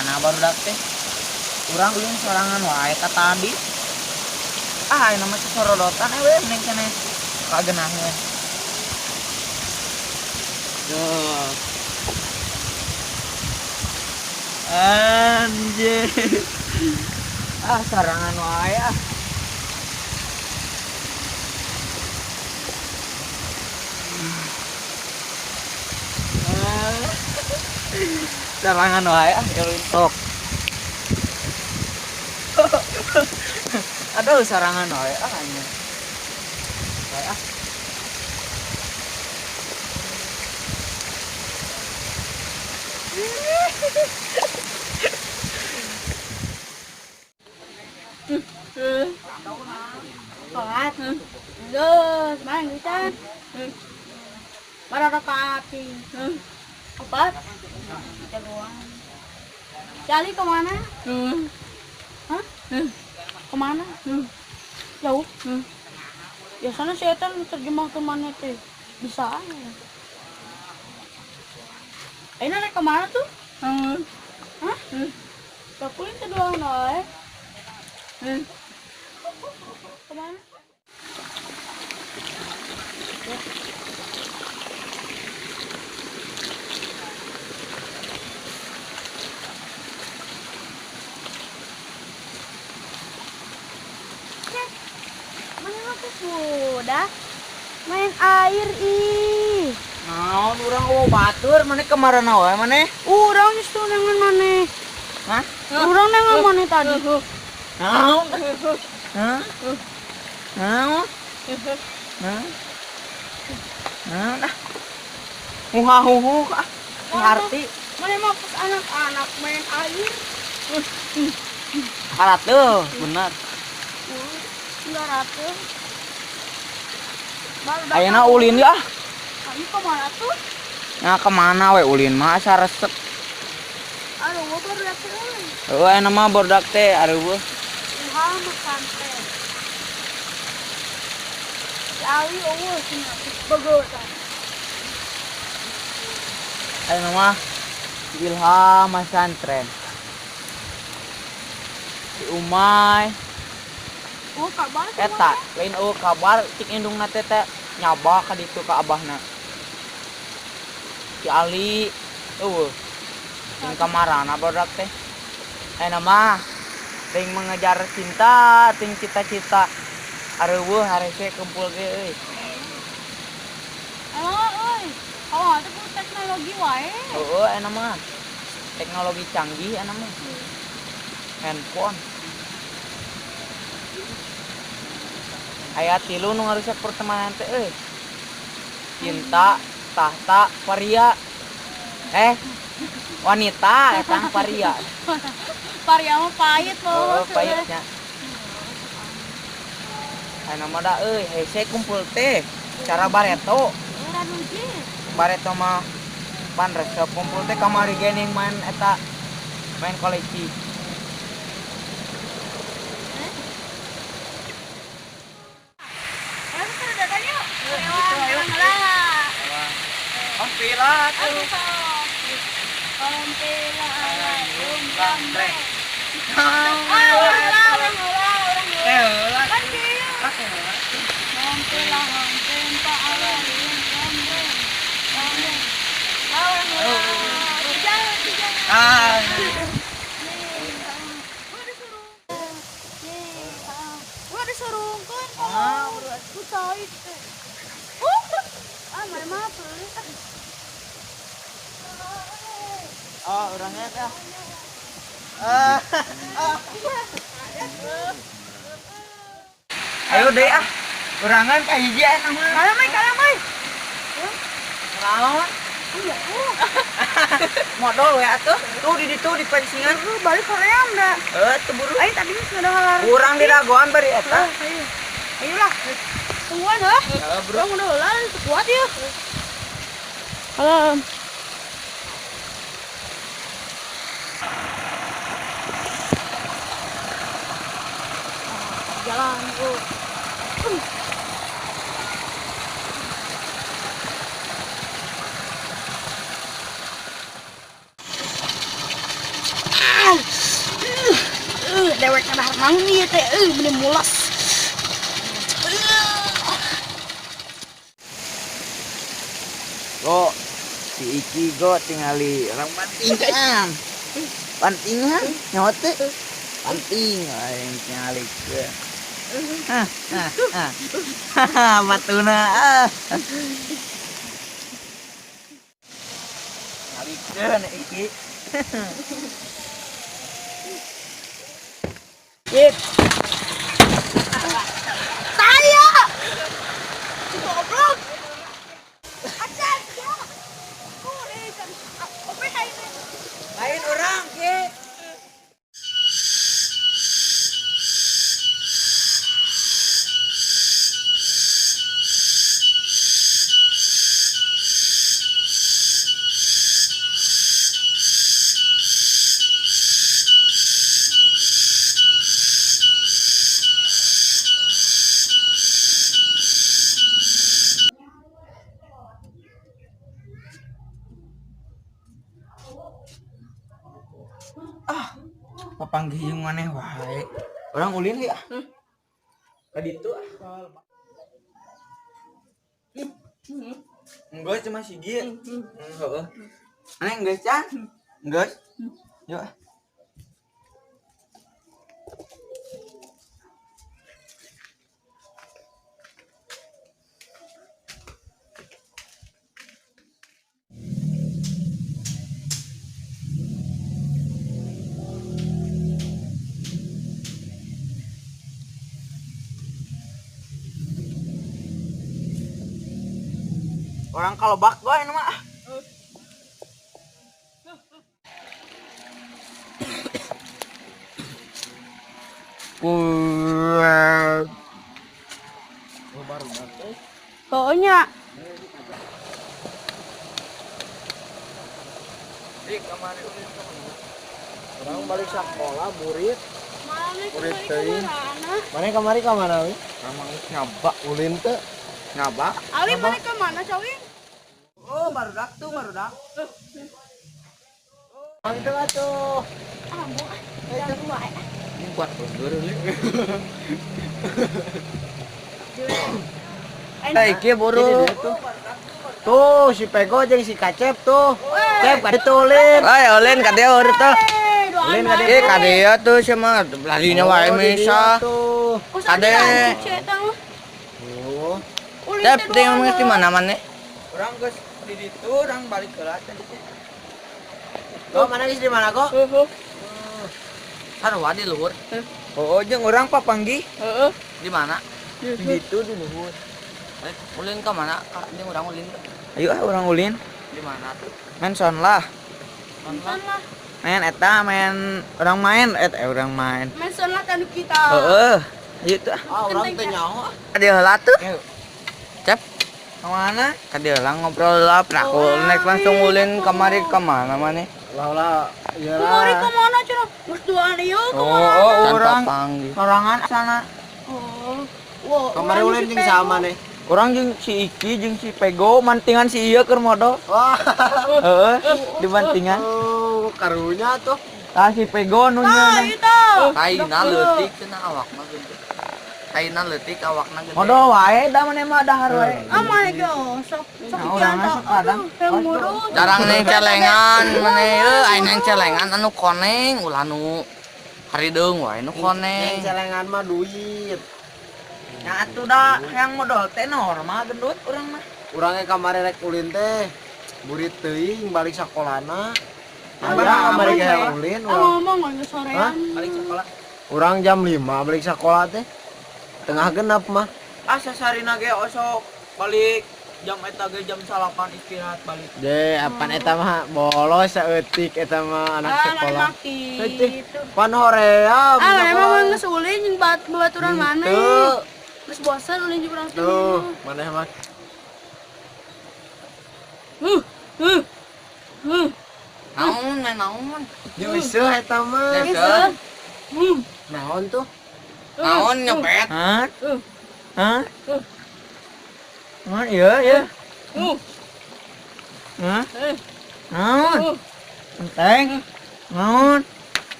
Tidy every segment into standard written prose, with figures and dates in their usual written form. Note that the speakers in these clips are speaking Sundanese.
Mana barudak teh? Urang ulin sorangan wae ka tadi. Ah, ayeuna mah sosorodotan we mending keneh kagenaheun. Tuh. Anjir. Ah, sorangan wae ah. Sorangan wae ah, ulin tok. Aduh, sorangan wae ah anjir. Wae ah. Sholat. Geus, main duitan. Bara api. Opat. Jagoan. Cali kemana? Hah? Kemana? Jauh. Biasanya si Etan terjemah kemana teh? Bisa aja. Ini naik kemana tuh? Hah? Bakulin ke doang noy. Kemana? Mana aku sudah main air ih. Naon urang eueuh batur maneh kamarana wae maneh? Urang justru nengan maneh. Hah? Urang nengan maneh tadi. Naon? Hah? Naon? Hah? Naon ah? Huha-huhu ah. Ngarti. Maneh mah pas anak-anak main air. Karatuh, benar. Enggak ratuh. Ayeuna ulin ya. Ayo kemana tuh? Nah kemana we ulin mah asa resep. Aduh, gua baru datang euy. Heuh ayeuna mah barudak teh areueuh. Ilham santai. Si Ali eueuh cenah begotan. Ayeuna mah Ilham masantren. Si Umay. Oh, kabar eta lain eueuh kabar cik indungna teh teh nyaba ka ditu ka abahna. Si Ali eueuh. Sing kamarana barudak teh. Ayeuna mah ting mengejar cinta, ting cita-cita. Areueuh harese kumpul ge euy. Oh, euy. Oh, itu pun teknologi wae. Heueuh ayeuna mah. Teknologi canggih ayeuna mah. Handphone. Aya tilu nu ngarusak pertemanan teh euy. Cinta, tahta, paria. Wanita eta paria. Paria mah pahit loh. Oh, pahitnya. Ayeuna mah da euy, hese kumpul teh cara bareto. Ora nuji. Bareto mah pan resep kumpul teh kamari ge ning main eta main koleksi. Ayo kita datang yuk. Hompila tuh. Hompila alayum gambreng. Ah, orang Eh, Kan kieu. Hompila hompimpa alayum gambreng. Gambreng. Ah, orang Jangan, jangan. Ah. Gua disuruh. Gua disurungkeun. Ah, Ku cai teh. Ah, mah pelit. Oh, orangnya teh. Ah. Ayo deh ah. Urangan ka hiji aya mah. Kalah mai, kalah mai. Naon? Iya. Modal we atuh. Tuh di ditu di pensingan. Balik hoream da. Teu buru. Ayo tadi geus ngadahar. Urang di dagoan bari eta. Ayo. Ayolah. Tungguan heuh. Heeh, bro. Urang udah heula teu kuat yeuh. Alam. Jalan gua. Dewek dahar naon ieu teh bener mulas. Go si Iki go tingali orang pantingan. Pantingan nyawa teh. Panting aing tingali ke. Hah, hah, hah. Haha, batuna. Ah. Ngalikeun Iki. Yep. Saya. Si goblok. Acan ya. Lain orang Ki. Papanggih jeung maneh wae. Urang ulin ieu ah. Ka ditu ah. Enggeus cuma sigi. Heeh. Maneh enggeus can? Enggeus. Yuk. Ah. Orang kalau bak gua ini mah. Pokoknya. Orang balik sekolah murid. Murid teuing. Mana kamari ka mana we? Kamang nyabak ulin teh. Nyabak. Ali mana ka mana cawing? Oh, barudak tuh, barudak. Mang teu atuh. Ah, buah. Jangan wae. Ini buat mundur ulin. Eh, iki buru. Tuh si Pego jeung si Kacep tuh. Cep ka ditu ulin. Ay, ulin ka dieu urut tuh. Ulin ka Eh, ka dieu tuh sia mah larinya wae misa. Kade. Oh. Cep, teh geus di mana maneh? Urang geus di ditu, urang balik heula tadi. Kok mana geus di mana kok? Heeh. Sarua di luhur. Oh, jeung urang papanggih. Heeh. Di mana? Di ditu di luhur. Ulin ke mana? Kak, jeung urang ulin. Ayo ah urang ulin. Di mana tuh? Main son lah. Main son lah. Main eta, main orang main, orang main. Main son lah kan kita. Heeh. Ayo tuh. Ah, urang teh nyaho. Ka dieu heula tuh. Cep. Ke mana? Ka dieu heula ngobrol lah, aku naik langsung ulin kamari ke mana maneh? Lah lah, ieu lah. Kamari ke mana cenah? Geus duaan ieu ke mana? Oh, urang sorangan sana. Oh. Wow, kamari ulin jeung sama nih. Orang jeung si Iki jeung si Pego mantingan si ieu keur modol. Wah. Heeh, dibantingan. Oh, karunya tuh. Tah si Pego nu Ah, itu. Kaina leutik cenah awakna gede. Kaina leutik awakna gede. Modol wae da maneh mah dahar wae. Ah, maneh ge sok sok kadang. Jarang neng celengan maneh euy, aing neng celengan anu koneng ulah nu harideung wae nu koneng. Neng celengan mah duit. Ya atuh da yang modol teh normal gendut urang mah. Urang ge kamari rek ulin teh. Burit teuing balik sakolana. Aya kamari ge ulin urang. Ngomong geus sorean. Balik sekolah. Urang jam 5 balik sekolah teh. Tengah genap mah. Ah sasarina ge osok balik jam eta ge jam 9 istirahat balik. Je, apan eta mah bolos saeutik eta mah anak sekolah. Gitu. Pan hoream. Ah, emang geus ulin jeung baturan maneh. Teu. Geus bosan ulin jeung urang teh. Tuh, maneh mah. Naon, main naon? Nyeuseut eta mah. Nyeuseut. Naon tuh? Naon nyepet? Hah? Hah? Hah, iya, iya. Hah? Naon? Enteng. Naon?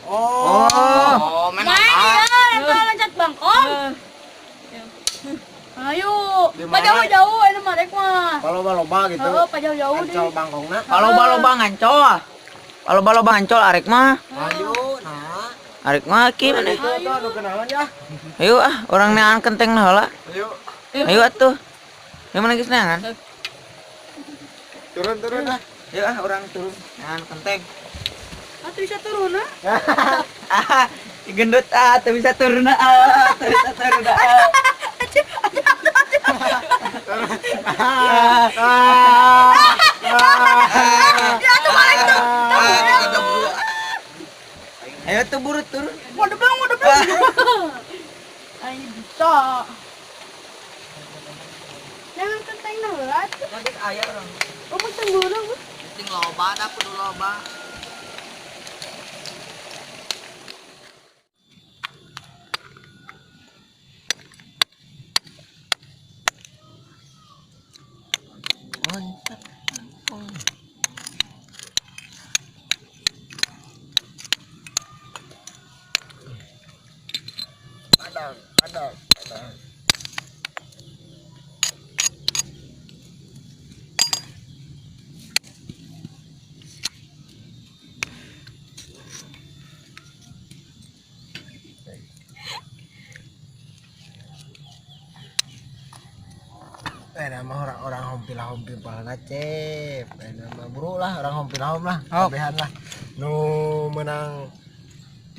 Oh. Oh, main Main apa? ya, lempar loncat bangkong. Ayo, Di mana? jauh-jauh ini mah rek mah. Loba-loba gitu. Oh, jauh-jauh deh. Ancol bangkongna. Loba-loba ngancol. Loba-loba ngancol arek mah. Ayo, nah. Arek mah ki maneh. Itu tuh anu kenalan ya. Ayo ah, orang neangan kenteng nah heula. Ayo. Ayo atuh. Ayo mana geus neangan? Turun turun lah. Ayo ah, orang turun neangan kenteng. Atuh bisa turun ah. Ah, gendut ah, teu bisa turun ah, teu bisa turun ah. Ya atuh balik tuh. Ayo tuh buru turun. Mau debang, mau debang. Ayo bisa. Jangan kenteng nah heula atuh. Geus aya urang. Oh, mau tenggurang. Penting loba dah kudu loba. Padang, padang, padang. Nama orang-orang hompil hompil palana cep. Nama buru lah orang hompil hom lah. Kabehan lah. Nu menang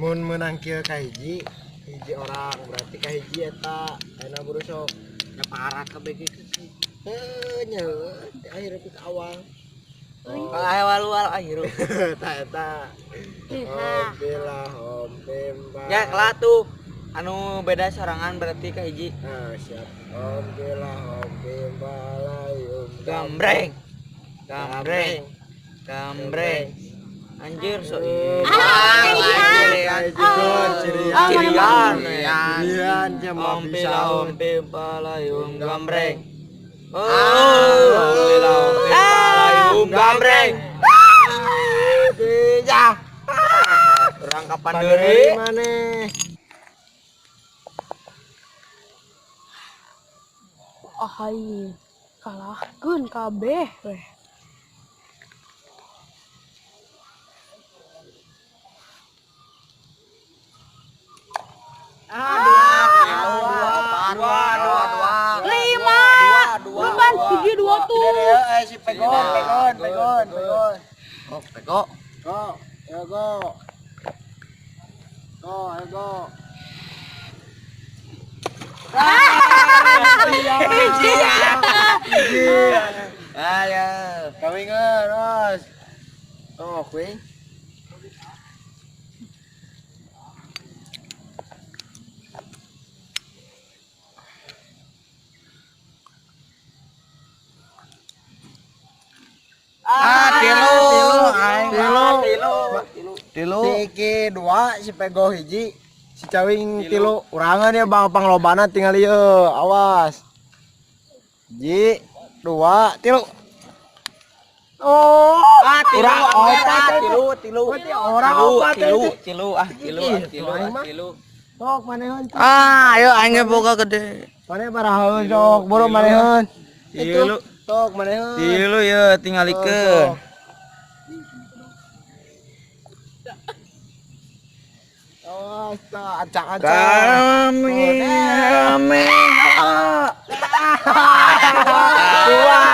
mun menang kieu ka hiji, hiji orang berarti ka hiji eta. Ayeuna buru sok. Ya parah kabeh ge. Heuh nya akhir ke awal. Oh, ayo walual akhir. Eta eta. Hompil lah hompil. Ya kelah tuh. Anu beda sorangan berarti ka hiji. Nah, siap. Hompil lah hompil balayum Gambreng. Gambreng. Gambreng. Anjir so. Ah, Cirian. Cirian jam Hompil hompil balayum gambreng. Oh, hompil hompil balayum gambreng. Bija. Urang kapan deui? Maneh. Ahai, kalahkeun kabeh weh. Dua, dua, dua. Lima. Bukan hiji dua tuh. Si pegon, pegon, pegon, pegon. Oh, pego. Go, ayo go. Go, ayo go. Ayo. Kawingan, Ros. Oh, kuing. Ah, tilu. Tilu. Tilu. Tilu. Si Iki dua, si Pego hiji, si Cawing tilu. Urangan ya bang panglobana tinggal ieu, awas. Hiji, dua, tilu. Oh, Ah, tilu. Urang opat, tilu, tilu. Berarti orang opat tilu, itu. tilu, ah, tilu, ah, tilu, ah, tilu. Sok manehan. Ah, ayo aing boga gede. Maneh barahaeun sok, boro manehan. Tilu. Sok manehan. Tilu ya tingalikeun. Awas, tah, acak-acak. Kami kami. Dua.